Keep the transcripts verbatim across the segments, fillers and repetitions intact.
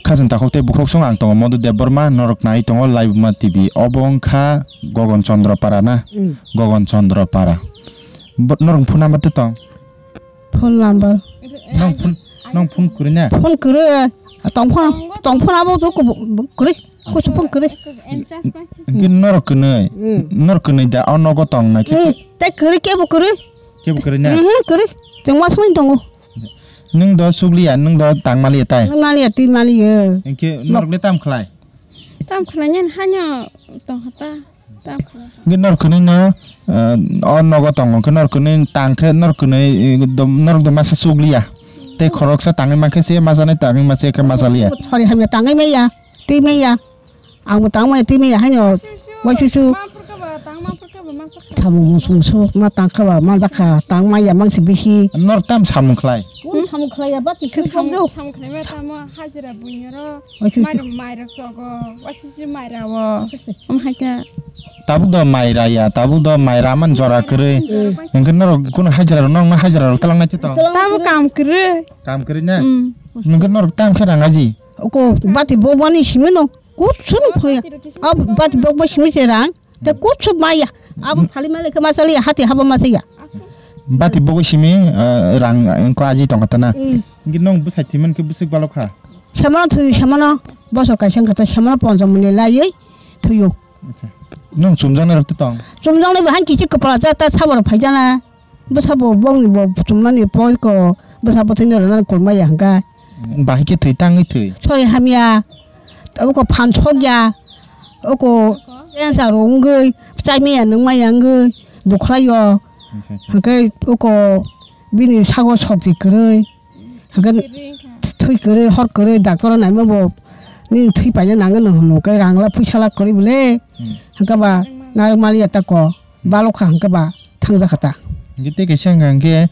Khajang takhuk tei bukhuk song ang tongo Madhu Debbarma, norok nai tongo Laibuma T V. Obo wngkha Gogon Chandra Para na? Mm. Gogon Chandra Para. Bo-, norok phone number tei tong? Phone number. Nong phone, nong phone kwrwi na? Phone kwrwi. Tong phone, tong phone abo to kwrwi. Kusu phone kwrwi. Hwnkhe norok kwnwi, mm, norok kwnwi da o nogo tong nai khe? Mm, tei kwrwi, kebo kwrwi. Kebo kwrwi na? Mhm, kwrwi. Chwng uansukmani tongo. Nwng do chukliya, nwng do tang maliya tai? Maliya, twi maliya. Hwnkhe norok le tam khlai? Tam khlai nani haino tong kha ta. Tam khlai. Hwnkhe norok kwnwi no, eh, o nogo tongo, hwnkhe norok kwnwi tang khe norok kwnwi, eh, do, norok do masa chukliya. Tei khoroksa tangwi mankhe se masa nai, tangwi masa khe masa liya. Sori hamya tangwi maya, twi maya. Ang bo tang maya twi maya haino. Waisusu. Tamo musu musu ma tang kha ba ma jakha tang maya mangsi bisi. Norok tam samung khlai? Samung khlai ya ba twi samung khlai ma tamo hajira bunyoro. Waisusu. Mai rok sogo, waisusu mai rawo. Om haikha. Tabuk do mai raya, tabuk do mai raman jora kwrwi. Mm. Hwnkhe norok kunu hajira rok, norok hajira rok twlang nai tong? Tamo kam kwrwi. Kam kwrwi na? Mm. Hwnkhe norok tam khe rang aji? Oko bati bokmani simi no. Kuchung phaya. Ab bati bok bai simi se rang. Te kuchu maya. Ab phali male ke masali hati haba masaya. Bati bok bai simi, eh, rang ko aji tong kha ta na. Mm. Ngi nong bwsai thwi man khe bwswk balok kha. Semano thwi semano bosor kaisa kata semano ponjom ni laiwi thwiyo. Acha. Nong chumjang na rok tong? Chumjang le bahai kichi kapala ta ta sabor phai jana. Bwsa bo bongni bo chumnani poi ko bwsa bwtwino rwnani kolmaya hwnkha. Bahai khe thwi tangwi thwi. Sori hamya, oko phan sokya, oko cancer wngwi, chaimaya nungmaya wngwi, dukhlaio. Acha, acha. Hwnkhe oko bini sago sokti kwrwi. Hwnkhe thwi kwrwi, hor kwrwi, doctor o naima bo nini thwi paina nangwi no hwnwi khe rang la phuisa la kwrwi bole. Hmm. Hwnkhe ba narwk maliya ta ko. Balok kha hwnkhe ba thangjakha ta. Hwnkhe tei kaisa hwnkha hwnkhe,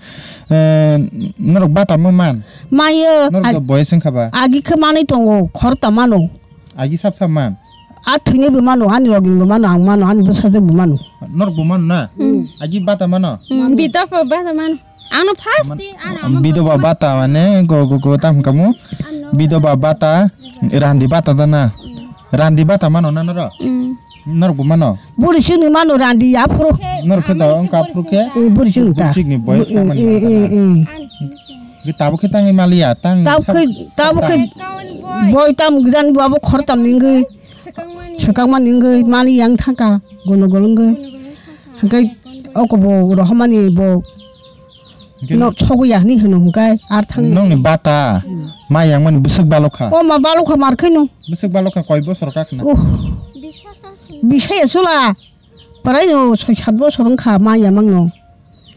eh, norok bata ma man? Mayo. Norok ag-, to boyes wngkha ba? Agi khe manwi tongo, khorokta mano. Agi sap sap man? A thwinai bo mano, ani rogni bo mano, ang mano, ani bwsajwk bo mano. Norok bo mano na? Hmm. Agi bata mano? Hmm, bidoba bata mano. Ano first di, ano amo bidoba bata mane go, go, go, tam kamu? Ano. Bidoba bata, randi bata dana. Hmm. Randi bata mano na norok? Hmm. Norok bo mano? Buri sini mano randi aphuru. Norok khe do wngkha aphuru khe? Eh, buri sini ta. Buri sini boyes kha mani eh, eh, eh. Ge tabuk khe tangwi maliya, tang tabuk khe, tabuk khe boy tam gidan bo abo khortam ningwi. Swkangma ningwi maliya wng thangkha, gono gono wngwi. Hwnkhe oko bo rohormani bo. Hwnkhe no sogwi ya hinwi hwno hwnkhe ar thang. Nokni bata, hmm, ma yang mani bwswk balok kha. O ma balok kha mar khe no. Bwswk balok kha koi bosor kha khna? Uh. Bisa ya chwla. Pwrai no soi sat bosor wng kha ma ya mang no.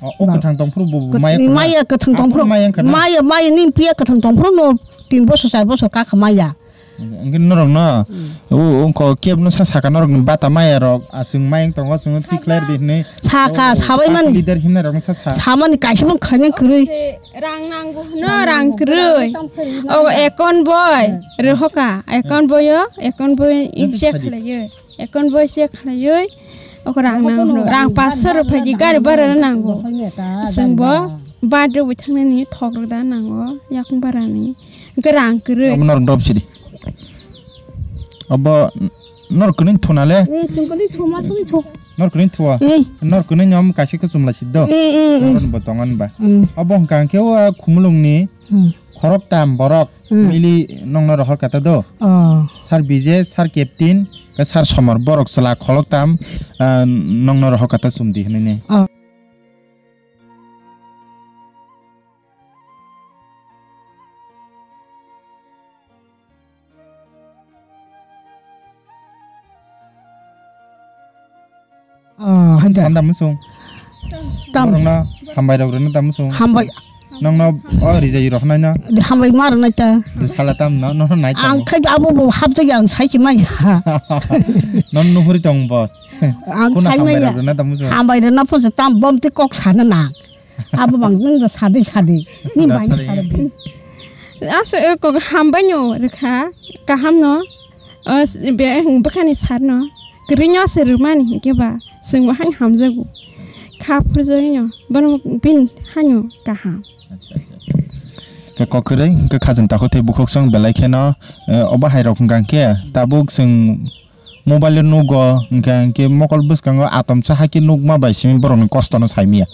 O, o kwthang tong phuru bo bo ma ya khna? Ma ya kwthang tong phuru. Ma ya khna? Ma ya, ma ya ni piya kwthang tong phuru no tin bosor char bosor kha kha ma ya. Hwnkhe norok no, hmm, o, ongkho kebo no sa saka norok ni bata maya rok, aswng mayang tongo, aswng no tikhlai di hinwi. Saka, o, sabai mani. Leader himnai rok no sa sa. Samani kaisa bo khainai kwrwi. Rang nango hwno, rang kwrwi. O ekon boi, hmm, rwhoka, ekon boi o, ekon boi se khlaiwi. Ekon boi se khlaiwi, o rang nango hwno. Rang paanch sho rok phaidi gari bara nango. Chwng bo bad rwui thangnani thok rwda nango, yakung bara ni. Hwnkhe rang kwrwi. Obo norok drop sidi. Obo n-, norok kwnwi thuna le? Eh, chwng kwnwi thuma, chwng thu. Norok kwnwi thua? Eh. Norok kwnwi nyom kaisa khe chumla sido. Eh, eh, eh. Norok bo tongan ba. Hmm. Obo hwnkha hwnkhe o khumulung ni, hmm, khorok tam borok, hmm, mili nongno rohor kata do. Oh. Sir Vijay, Sir Captain, khe Sir Somar borok chwla kholok tam, ah, nongno rohor kata chumdi hinwi ne. Oh. Ah, haja. Sanda musung. Tam. Borokno hambai rok rwna tam musung. Hambai. Nongno o rijai rok hwnai no. Di hambai ma rwnai ta. Di sala tam no, no nai ta. Ang khai abo bo hapjak ang sai ki mai. Non nuhuri tong bo. Ang sai mai. Kono hambai rok rwna tam musung. Hambai rwna pon tam bom ti kok sana na. Abo bang nwng do sadi sadi. Ni bai sadi. Asa, eh, kok hambai no rwkha, kaham no. O, s-, be, bwkhani sar no. Kwrwi no se rwmani hinkhe ba. Chwng bo haino hamjago. Kha phurjagwi no. Bono bini haino kaham. Acha, acha, acha. Khe kok kwrwi, hwnkhe khajang takhuk tei bukhuk song belai kheno, eh, obo hai rok hwnkha hwnkhe tabuk chwng mobile o nugo, hwnkha hwnkhe mokol bwskango atomsa hai khe nukma bai simi borokni kostono saimanya.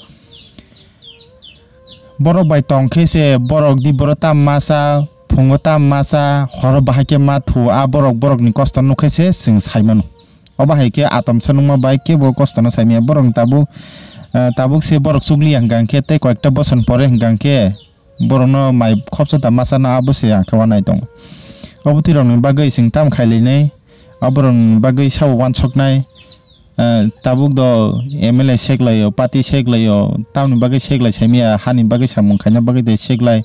Borok bai tong khe se borok di borok tam masa, phungo tam masa, horo bahai khe ma thu, a borok borokni kosto nuk khe se chwng sai mano. Obo hai khe atomsa nukma bai kebo kostono saimanya. Borok tabuk, eh, tabuk se borok chukliya hwnkha hwnkhe tei koyekta boson pore hwnkha hwnkhe borokno mai khopsa da masa no abo se ang khe uanai tongo. Obo twi rokni bagwi chwng tam khai lainai, aborokni bagwi sabo uansuknai, eh, tabuk do M L A seklaio, party seklaio, tamni bagwi seklai saimanya, hani bagwi samung khaina bagwi de seklai,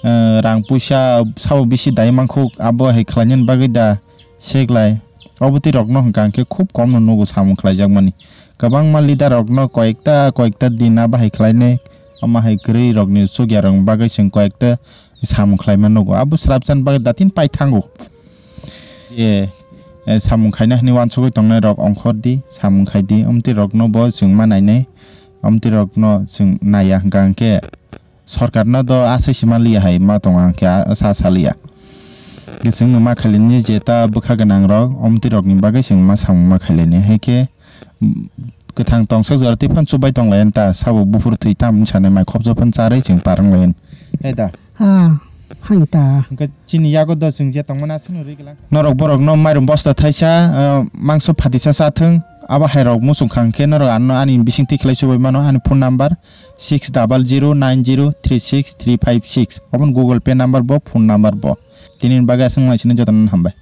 eh, rang puisa sabo bisi dai mankhuk, abo hai khlainani bagwi da seklai. Obo twi rokno hwnkha hwnkhe khub kom no nugo samung khlaijakmani. Kwbangma leader rokno koyekta koyekta din abo hai khlainai, omo hai kwrwi rokni chukya rokni bagwi chwng koyekta samung khlaima nugo. Abo swrapchan bagwi datin pai thango. Je, eh, samung khaina hwnwi uansugwi tongnai rok ongkhor di, samung khai di, omtwi rokno bo chwng ma nainai, omtwi rokno chwng naiya hwnkha hwnkhe sorkarno do asai se ma liya hai ma tongo hwnkhe a, sa sa liya. Hwnkhe chwngno ma khailini je ta bwkha gwnang rok, omtwi rokni bagwi chwng ma samung ma khailini, hai khe, mm, kwthang tongsak jora twi phano chubai tong lai ta, sabo buphuru thwi tam wng sanai mai khopsa phano charwi chwng par wng lai. Hai da? Ah, hai ta. Hwnkhe chini yago do chwng je tongmani aswkno rwi glak. Norok borokno mairum bosta thaisa, ah, mangso phatisa cha thwng, abo hai rok muchung kha hwnkhe norok ano ani bising twi khlai chubai mano ani phone number six double zero nine zero three six three five six. Obo ni Google Pay number bo, phone number bo. Tini ni bagwi aswk wngmani sini jotono hambai.